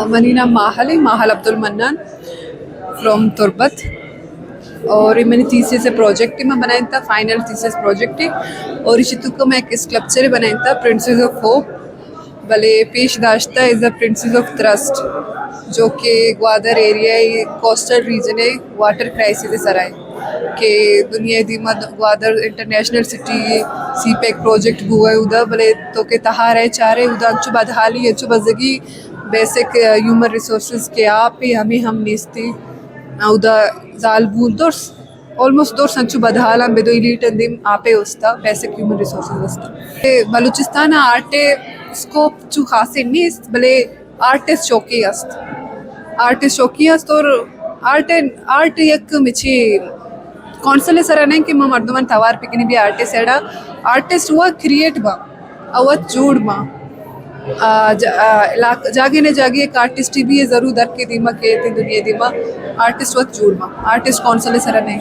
منی نام ماہل ہے، ماہل عبدالمنان، فرام تربت۔ اور یہ منی تھیسس پروجیکٹ میں بنائیں تھا، فائنل تھیسس پروجیکٹ ہے۔ اور اسی تو میں ایک اسکلپچر بنائیں تھا، پرنسز آف ہوپ، بلے پیش داشتہ از دا پرنسز آف تھرسٹ، جو کہ گوادر ایریا ہے، کوسٹل ریجن ہے، واٹر کرائسس سرائے کہ دنیا دیما گوادر انٹرنیشنل سٹی، سی پیک پروجیکٹ بوئے ادا، بلے تو کہ تہارے چارے ادا انچو بدحالی، انچو بزگی، بیسک ہیومن ریسورسز کہ آپ ہی ہمیں ہم نیستی۔ اودا زالبول درس، آلموسٹ درس انچو بدحال ہم بدو ایلیٹ اندیم آپے استا، بیسک ہیومن ریسورسز استا۔ بلوچستان آرٹ اسکوپ چو خاصے نیست، بلے آرٹسٹ شوقی است۔ آرٹسٹ شوقی است اور آرٹ، آرٹ یک مچی کونسل سرا نہیں کہ ما مردمان توار پکنی بھی آرٹسٹ ایڑا۔ آرٹسٹ وہ کریئیٹ با، او وت جوڑ با۔ آ، جا-، آ، علاق-، جاگے نے جاگے ایک آرٹسٹ بھی ہے، ضرور در کے دیما کے تے دنیا دیما آرٹسٹ وت جوڑ با۔ آرٹسٹ کونسل سرا نہیں۔